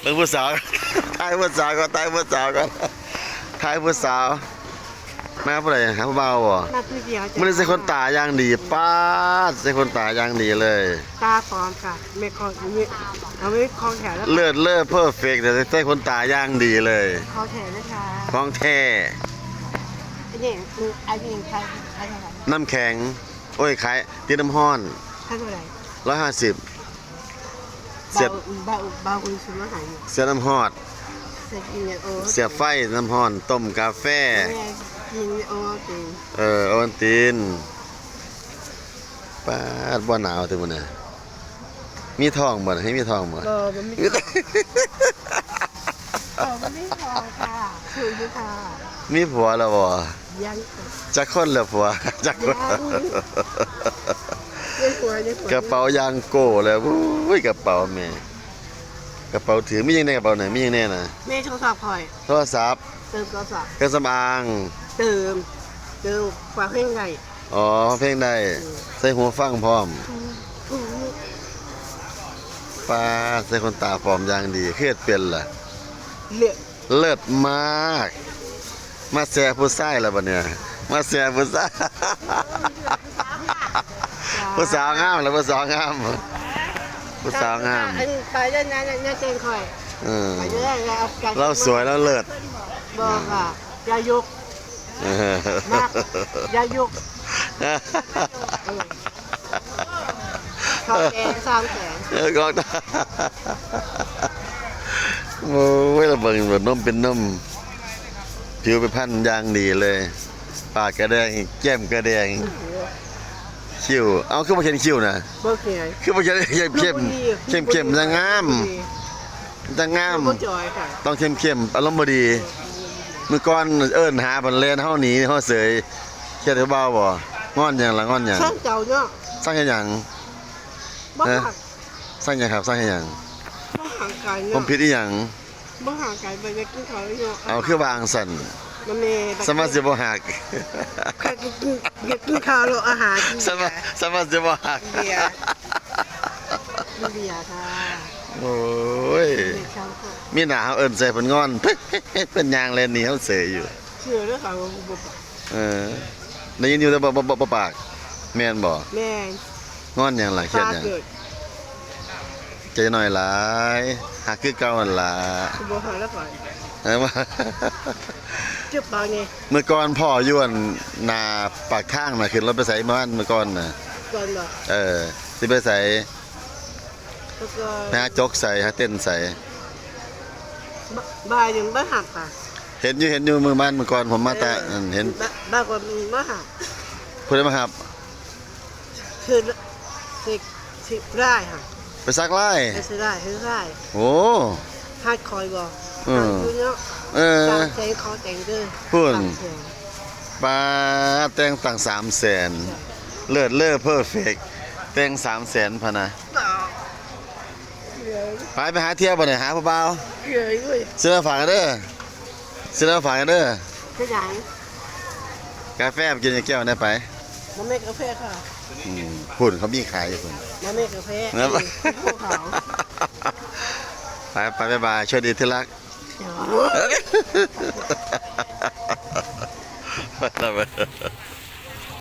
ເບິ່ງຜູ້ສາວ ຖ່າຍຜູ້ສາວກ່ອນ ຖ່າຍຜູ້ສາວກ່ອນ ຖ່າຍຜູ້ສາວ. ມາຜູ້ໃດ? ຫາຜູ້ບ່າວບໍ່? ມາຜູ້ດຽວ. ມື້ນີ້ໃສ່ຂົນຕາຢ່າງດີ. ປາດ ໃສ່ຂົນຕາຢ່າງດີເລີຍ. ຕາປອມກະແມ່ນຂອງ ເອົາໄວ້ຂອງແທ້ແລ້ວ. ເລີດເລີດ ເພີເຟັກ ໃສ່ຂົນຕາຢ່າງດີເລີຍ. ຂອງແທ້ເລີຍຄ່ະ. ຂອງແທ້. ອັນນີ້ ອັນນີ້ຂາຍ ຂາຍເທົ່າໃດ? ນ້ຳແຂງ. ໂອ້ຍ ຂາຍ ຕິດນ້ຳຮ້ອນ. ຂາຍເທົ່າໃດ? ຮ້ອຍຫ້າສິບ. ເສຍ ບ່າວ ບ່າວ ບ່າວຄົນຊື້ມາໃຫ້. ເສຍນ້ຳຮ້ອນ. ເສຍກິນ ໂອ ເສຍໄຟ ນ້ຳຮ້ອນ ຕົ້ມກາແຟ. ແມ່ກິນ ໂອວັນຕິນ. ເອີ ໂອວັນຕິນ. ປາດ ບໍ່ໜາວຕິມື້ນີ້? ມີທ້ອງບໍ່? ໃຫ້ມີທ້ອງບໍ່? ບໍ່ ບໍ່ມີທ້ອງ. ເອີ ບໍ່ມີທ້ອງຄ່ະ. ຄືຢູ່ຄ່ະ. ມີຜົວແລ້ວບໍ່? ຍັງ. ຈັກຄົນແລ້ວຜົວ? ຈັກຄົນ? ຍັງ. ຍັງຜົວ ຍັງຜົວ. ກະເປົາຢ່າງໂກ້ເລີຍ. ໂອ້ຍ ກະເປົາແມ່ ກະເປົາຖື. ມີຫຍັງໃນກະເປົານະ? ມີຫຍັງແນ່ນະ? ມີໂທລະສັບຂ້ອຍ. ໂທລະສັບ? ເຕີມໂທລະສັບ. ເຄື່ອງສຳອາງ? ເຕີມ ເຕີມ ຟັງເພງໄດ້. ອໍ ຟັງເພງໄດ້. ອືມ. ໃສ່ຫູຟັງພ້ອມ. ອືມ. ປາດ ໃສ່ຂົນຕາປອມຢ່າງດີ ຄືເຮັດເປັນລະ? ເລີດ ເລີດມາກ. ມາແຊະຜູ້ຊາຍລະບັດນີ້ ມາແຊະຜູ້ຊາຍ. ຜູ້ສາວງາມລະ ຜູ້ສາວງາມ ຜູ້ສາວງາມ. ອັນ ໄປເດີນະ ນະ ນະແຕງຂ້ອຍ. ເອີ ໄປເດີນະ ລາວສວຍ ລາວເລີດ. ບໍ່ຄ່ະ ຢ່າຍົກ. ເອີ ມັກ ຢ່າຍົກ. ເອີ ຂອງແທ້ ສາມແສນ. ເອີ ຂອງ ໂອ້ຍ ລະເບິ່ງ ເບິ່ງນົມເປັນນົມ ຜິວເປັນພັນຢ່າງດີເລີຍ. ປາກກະແດງ ແກ້ມກະແດງ ຄິ້ວ. ເອົ້າ ຄືບໍ່ຂຽນຄິ້ວນະ? ບໍ່ຂຽນ. ຄືບໍ່ຂຽນ ເຂັ້ມ ເຂັ້ມ ເຂັ້ມ ຈັ່ງງາມ ຈັ່ງງາມ. ບໍ່ຈ່ອຍຄ່ະ. ຕ້ອງເຂັ້ມໆ ອາລົມບໍ່ດີ. ມື້ກ່ອນເອີ້ນຫາ ບັດແລ່ນເຮົາໜີເຮົາເສີຍ. ຄຽດໃຫ້ບ່າວບໍ່? ງອນຫຍັງລະ? ງອນຫຍັງ? ຊ່າງເຈົ້າເນາະ. ຊ່າງເຮັດຫຍັງ? ບໍ່ ຮະ? ຊ່າງຫຍັງຄັບ? ຊ່າງເຮັດຫຍັງ? ບໍ່ຫາການເນາະ. ຜົມຜິດອີ່ຫຍັງ? ບໍ່ຫາການ ບໍ່ຢາກກິນເຂົ້າເນາະ. ເອົາ ຄືວ່າຈັ່ງຊັ້ນ? ມັນແມ່ ສຳມາຊິບໍ່ຮັກ. ຢາກກິນ ຢາກກິນເຂົ້າແລ້ວ ອາຫານ ສຳມາ ສຳມາຊິບໍ່ຮັກ. ເບຍ ເບຍຄ່ະ. ໂອ້ຍ ມີໜ້າເຮົາເອີ້ນໃສ່ເພິ່ນງອນ ເພິ່ນຍ່າງແລ່ນໜີເຮົາເສີຍຢູ່. ເຊື່ອເດີຄ່ະວ່າບໍ່ປາກ. ເອີ ໄດ້ຍິນຢູ່ແຕ່ບໍ່ ບໍ່ ບໍ່ ບໍ່ປາກ ແມ່ນບໍ່? ແມ່ນ. ງອນຫຍັງລະ? ຄຽດຫຍັງ? ຕາເກີດ ໃຈນ້ອຍຫຼາຍ ຫາກຄືເກົ່າຫັ້ນລະ. ບໍ່ຫາແລ້ວຂ້ອຍ. ເອີ ຈະປາກນີ້. ມື້ກ່ອນພໍ່ຢູ່ອັນໜ້າປາກທາງນະ ຂຶ້ນລົດໄປໃສມື້ວານ ມື້ກ່ອນນະ? ກ່ອນບໍ່? ເອີ ຊິໄປໃສ? ແລ້ວກໍ ໄປຫາຈົກໃສ? ຫາເຕັ້ນໃສ? ບ- ບ່າຍໜຶ່ງມາຮັບຄ່ະ. ເຫັນຢູ່ ເຫັນຢູ່ ມື້ວານ ມື້ກ່ອນ ຜົມມາແຕ່ ເອີ ອັນ ເຫັນ ບ່າຍກ່ອນມາຮັບ. ຜູ້ໃດມາຮັບ? ຄື ຊິ ຊິລາຍຫັ້ນ. ໄປສັກລາຍ? ໄປສັກລາຍ ຄືລາຍ. ໂອ້ ຮັກຂ້ອຍບໍ່? ເອີ ເອີ ສາມແສນຂໍແຕ່ງເດີ. ພຸ້ນ ສາມແສນ. ປາ ແຕ່ງຕັ້ງສາມແສນ ເລີດເລີເພີເຟັກ ແຕ່ງສາມແສນພະນະ. ໄປ ໄປຫາທ່ຽວບັດນີ້ ຫາຜູ້ບ່າວ. ເອີຍ ເອີຍ ຊື້ມາຝາກເດີ ຊື້ມາຝາກເດີ. ເປັນຫຍັງ? ກາແຟກິນຈັກແກ້ວແດ່ໄປ. ບໍ່ແມ່ນກາແຟຄ່ະ. ອືມ ພຸ້ນ ເຂົາມີຂາຍຢູ່ພຸ້ນ. ບໍ່ແມ່ນກາແຟ ເອີ ເປັນຂອງເຂົາ. ໄປ ໄປ ບາຍບາຍ ໂຊກດີທີ່ລັກ. ໂອ້ຍ ໄປລະເວີຍ.